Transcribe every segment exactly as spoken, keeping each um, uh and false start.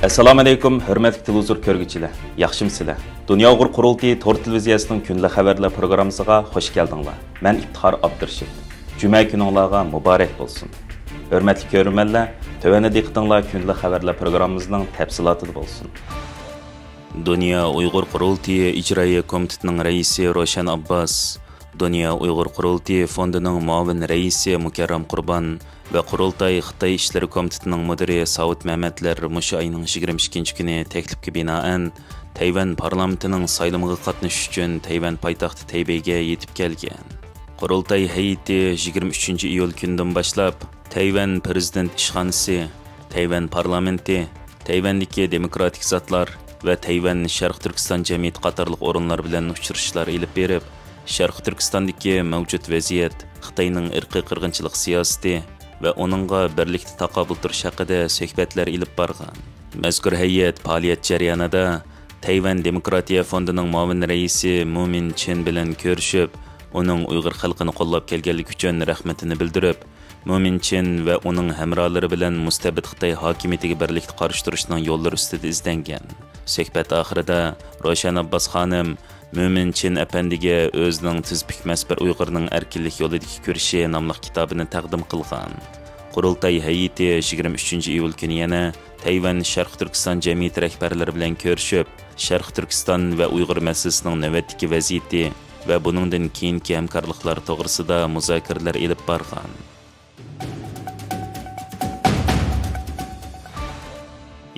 ئەسسالامۇ ئەلەيكۇم، ھۆرمەتلىك تېلېۋىزور كۆرگۈچىلەر، ياخشىمۇسىلەر؟ دۇنيا ئۇيغۇر قۇرۇلتىيى تور تېلېۋىزىيەسىنىڭ كۈندىلىك خەۋەرلەر پروگراممىسىغا خۇش كەلدىڭلار. مەن ئىپتىخار ئابدۇرېشىت. جۈمە كۈنۈڭلارغا مۇبارەك بولسۇن. ھۆرمەتلىك كۆرۈرمەنلەر، تۆۋەندە دىققىتىڭلار كۈندىلىك خەۋەرلەر پروگراممىمىزنىڭ تەپسىلاتىدا بولسۇن. دۇنيا ئۇيغۇر قۇرۇلتىيى ئىجرائىيە كومىتېتىنىڭ رەئىسى روشەن ئابباس، دۇنيا ئۇيغۇر قۇرۇلتىيى فوندىنىڭ مۇئاۋىن رەئىسى مۇكەررەم قۇربان ۋە قۇرۇلتاي خىتاي ئىشلىرى كومىتېتىنىڭ مۇدىرى ساۋۇت مەمەتلەر مۇشۇ ئاينىڭ يىگىرمە ئىككىنچى كۈنى تەكلىپكە بىنائەن، تەيۋەن پارلامېنتىنىڭ سايلىمىغا قاتنىشىش ئۈچۈن تەيۋەن پايتەختى تەيبېيگە يېتىپ كەلگەن. قۇرۇلتاي ھەيئىتى يىگىرمە ئۈچىنچى ئىيۇل كۈنىدىن باشلاپ، تەيۋەن پىرېزىدېنت ئىشخانىسى، تەيۋەن پارلامېنتى، تەيۋەندىكى دېموكراتىك زاتلار ۋە تەيۋەن شەرقىي تۈركىستان جەمئىيىتى قاتارلىق ئورۇنلار بىلەن ئۇچرىشىشلار ئېلىپ بېرىپ، شەرقىي تۈركىستاندىكى مەۋجۇت ۋەزىيەت، خىتاينىڭ ئىرقىي قىرغىنچىلىق سىياسىتى ۋە ئۇنىڭغا بىرلىكتە تاقابىل تۇرۇش ھەققىدە سۆھبەتلەر ئېلىپ بارغان. مەزكۇر ھەيئەت پائالىيەت جەريانىدا تەيۋەن دېموكراتىيە فوندىنىڭ مۇئاۋىن رەئىسى مۇ مىن چىن بىلەن كۆرۈشۈپ، ئۇنىڭ ئۇيغۇر خەلقىنى قوللاپ كەلگەنلىكى ئۈچۈن رەھمىتىنى بىلدۈرۈپ، مۇ مىن چىن ۋە ئۇنىڭ ھەمراھلىرى بىلەن مۇستەبىت خىتاي ھاكىمىيىتىگە بىرلىكتە قارشى تۇرۇشنىڭ يوللىرى ئۈستىدە ئىزدەنگەن. سۆھبەت ئاخىرىدا روشەن ئابباس خانىم مۇ مىن چىن ئەپەندىگە ئۆزىنىڭ تىز پۈكمەس بىر ئۇيغۇرنىڭ ئەركىنلىك يولىدىكى كۈرىشى ناملىق كىتابىنى تەقدىم قىلغان. قۇرۇلتاي ھەيئىتى يىگىرمە ئۈچىنچى ئىيۇل كۈنى يەنە تەيۋەن شەرقىي تۈركىستان جەمئىيىتى رەھبەرلىرى بىلەن كۆرۈشۈپ، شەرقىي تۈركىستان ۋە ئۇيغۇر مەسىلىسىنىڭ نۆۋەتتىكى ۋەزىيىتى ۋە بۇنىڭدىن كېيىنكى ھەمكارلىقلار توغرىسىدا مۇزاكىرىلەر ئېلىپ بارغان.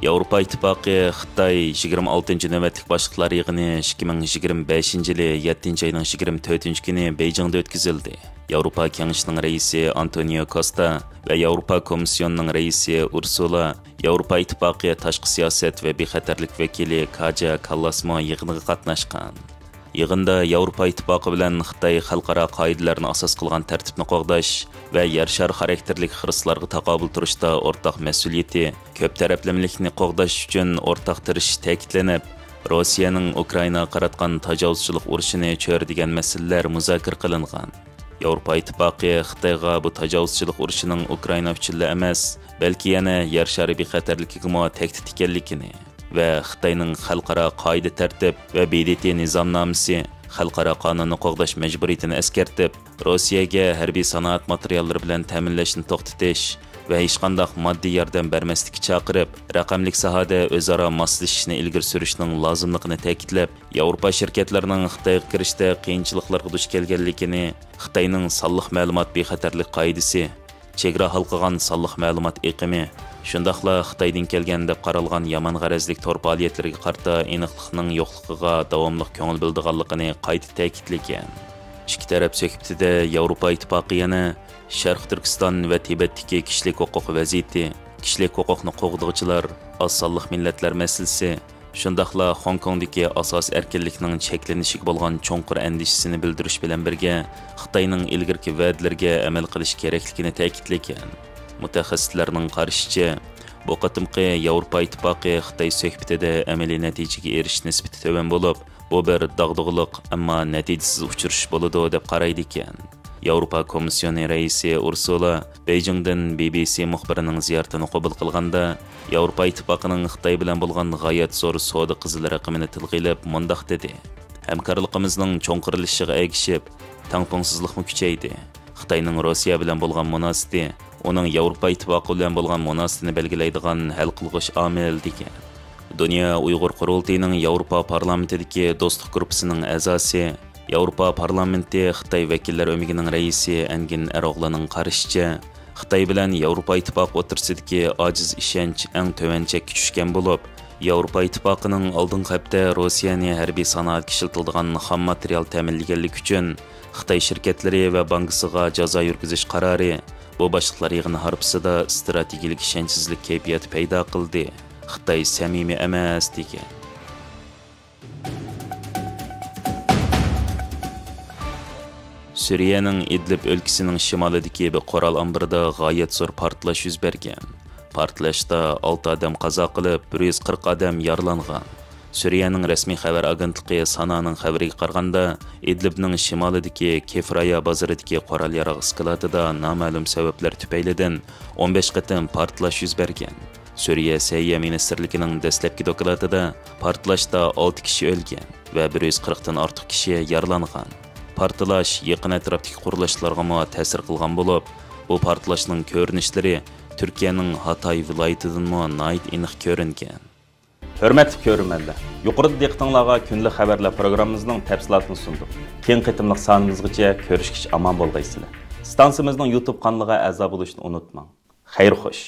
ياۋروپا ئىتتىپاقى خىتاي يىگىرمە ئالتىنچى نۆۋەتلىك باشلىقلار يىغىنى ئىككى مىڭ يىگىرمە بەشىنچى يىلى يەتتىنچى ئاينىڭ يىگىرمە تۆتىنچى كۈنى بېيجىڭدا ئۆتكۈزۈلدى. ياۋروپا كېڭىشىنىڭ رەئىسى ئانتونىيو كوستا ۋە ياۋروپا كومىسسىيونىنىڭ رەئىسى ئۇرسۇلا ياۋروپا ئىتتىپاقى تاشقى سىياسەت ۋە بىخەتەرلىك ۋەكىلى كاجا كاللاسمۇ يىغىنغا قاتناشقان. يىغىندا ياۋروپا ئىتتىپاقى بىلەن خىتاي خەلقئارا قائىدىلەرنى ئاساس قىلغان تەرتىپنى قوغداش ۋە يەر شارى خاراكتېرلىك خىرىسلارغا تاقابىل تۇرۇشتا ئورتاق مەسئۇلىيىتى، كۆپ تەرەپلىمىلىكنى قوغداش ئۈچۈن ئورتاق تىرىشىش تەكىتلىنىپ، روسىيەنىڭ ئۇكرائىناغا قاراتقان تاجاۋۇزچىلىق ئۇرۇشىنى چۆرىدىگەن مەسىلىلەر مۇزاكىرە قىلىنغان. ياۋروپا ئىتتىپاقى خىتايغا بۇ تاجاۋۇزچىلىق ئۇرۇشىنىڭ ئۇكرائىنا ئۈچۈنلا ئەمەس، بەلكى يەنە يەر شارى بىخەتەرلىكىگىمۇ تەھدىت ئىكەنلىكىنى ۋە خىتاينىڭ خەلقئارا قائىدە تەرتىپ ۋە ب د ت نىزامنامىسى، خەلقئارا قانۇننى قوغداش مەجبۇرىيىتىنى ئەسكەرتىپ، روسىيەگە ھەربىي سانائەت ماتېرىياللىرى بىلەن تەمىنلەشنى توختىتىش ۋە ھېچقانداق ماددىي ياردەم بەرمەسلىككە چاقىرىپ، رەقەملىك ساھەدە ئۆزئارا ماسلىشىشنى ئىلگىرى سۈرۈشنىڭ لازىملىقىنى تەكىتلەپ، ياۋروپا شىركەتلىرىنىڭ خىتايغا كىرىشتە قىيىنچىلىقلارغا دۇچ كەلگەنلىكىنى، خىتاينىڭ سانلىق مەلۇمات بىخەتەرلىك قائىدىسى، چېگرا ھالقىغان سانلىق مەلۇمات ئېقىمى، شۇنداقلا خىتايدىن كەلگەن دەپ قارالغان يامان غەرەزلىك تور پائالىيەتلىرىگە قارىتا ئېنىقلىقنىڭ يوقلۇقىغا داۋاملىق كۆڭۈل بۆلىدىغانلىقىنى قايتا تەكىتلىگەن. ئىككى تەرەپ سۆھبىتىدە ياۋروپا ئىتتىپاقى يەنە شەرقىي تۈركىستان ۋە تىبەتتىكى كىشىلىك ھوقۇق ۋەزىيىتى، كىشىلىك ھوقۇقنى قوغدىغۇچىلار، ئاز سانلىق مىللەتلەر مەسىلىسى، شۇنداقلا خوڭكوڭدىكى ئاساسىي ئەركىنلىكنىڭ چەكلىنىشىگە بولغان چوڭقۇر ئەندىشىسىنى بىلدۈرۈش بىلەن بىرگە، خىتاينىڭ ئىلگىرىكى ۋەدىلىرىگە ئەمەل قىلىش كېرەكلىكىنى تەكىتلىگەن. مۇتەخەسسىسلەرنىڭ قارىشىچە، بۇ قېتىمقى ياۋروپا ئىتتىپاقى خىتاي سۆھبىتىدە ئەمەلىي نەتىجىگە ئېرىشىش نىسبىتى تۆۋەن بولۇپ، بۇ بىر داغدۇغىلىق، ئەمما نەتىجىسىز ئۇچرىشىش بولىدۇ، دەپ قارايدىكەن. ياۋروپا كومىسسىيونى رەئىسى ئۇرسۇلا بېيجىڭدىن بى بى سى مۇخبىرىنىڭ زىيارىتىنى قوبۇل قىلغاندا، ياۋروپا ئىتتىپاقىنىڭ خىتاي بىلەن بولغان غايەت زور سودا قىزىل رەقىمىنى تىلغا ئېلىپ مۇنداق دېدى: «ھەمكارلىقىمىزنىڭ چوڭقۇرلىشىشىغا ئەگىشىپ، تەڭپۇڭسىزلىقمۇ كۈچەيدى. خىتاينىڭ روسىيە بىلەن بولغان مۇناسىۋىتى ئۇنىڭ ياۋروپا ئىتتىپاقى بىلەن بولغان مۇناسىۋىتىنى بەلگىلەيدىغان ھەل قىلغۇچ ئامىل» دېگەن. دۇنيا ئۇيغۇر قۇرۇلتىيىنىڭ ياۋروپا پارلامېنتىدىكى دوستلۇق گۇرۇپپىسىنىڭ ئەزاسى، ياۋروپا پارلامېنتى خىتاي ۋەكىللەر ئۆمىكىنىڭ رەئىسى ئەنگىن ئەرئوغلىنىڭ قارىشىچە، خىتاي بىلەن ياۋروپا ئىتتىپاقى ئوتتۇرىسىدىكى ئاجىز ئىشەنچ ئەڭ تۆۋەن چەككە چۈشكەن بولۇپ، ياۋروپا ئىتتىپاقىنىڭ ئالدىنقى ھەپتە روسىيەنى ھەربىي سانائەتكە ئىشلىتىلىدىغان خام ماتېرىيال تەمىنلىگەنلىكى ئۈچۈن خىتاي شىركەتلىرى ۋە بانكىسىغا جازا يۈرگۈزۈش قارارى بۇ باشلىقلار يىغىنى ھارپىسىدا ئىستراتېگىيىلىك ئىشەنچسىزلىك كەيپىياتى پەيدا قىلدى. خىتاي سەمىمىي ئەمەس، دېگەن. سۈرىيەنىڭ ئىدلىب ئۆلكىسىنىڭ شىمالىدىكى بىر قورال ئامبىرىدا غايەت زور پارتلاش يۈز بەرگەن. پارتلاشتا ئالتە ئادەم قازا قىلىپ، بىر يۈز قىرىق ئادەم يارىلانغان. سۈرىيەنىڭ رەسمىي خەۋەر ئاگېنتلىقى سانانىڭ خەۋىرىگە قارىغاندا، ئىدلىبنىڭ شىمالىدىكى كېفرايا بازىرىدىكى قورال ياراغ ئىسكىلاتىدا نامەلۇم سەۋەبلەر تۈپەيلىدىن ئون بەش قېتىم پارتلاش يۈز بەرگەن. سۈرىيە سەھىيە مىنىستىرلىكىنىڭ دەسلەپكى دوكلاتىدا پارتلاشتا ئالتە كىشى ئۆلگەن ۋە بىر يۈز قىرىقتىن ئارتۇق كىشى يارىلانغان. پارتلاش يېقىن ئەتراپتىكى قۇرۇلۇشلارغىمۇ تەسىر قىلغان بولۇپ، بۇ پارتلاشنىڭ كۆرۈنۈشلىرى تۈركىيەنىڭ ھاتاي ۋىلايىتىدىنمۇ ناھايىتى ئېنىق كۆرۈنگەن. ھۆرمەتلىك كۆرۈرمەنلەر، يۇقىرىدا دىققىتىڭلارغا كۈندىلىك خەۋەرلەر پروگراممىمىزنىڭ تەپسىلاتىنى سۇندۇق. كېيىنكى قېتىملىق سانىمىزغىچە كۆرۈشكىچە ئامان بولغايسىلەر. ئىستانسىمىزنىڭ يۇتۇب قانىلىغا ئەزا بولۇشنى ئۇنتۇماڭ. خەير خوش.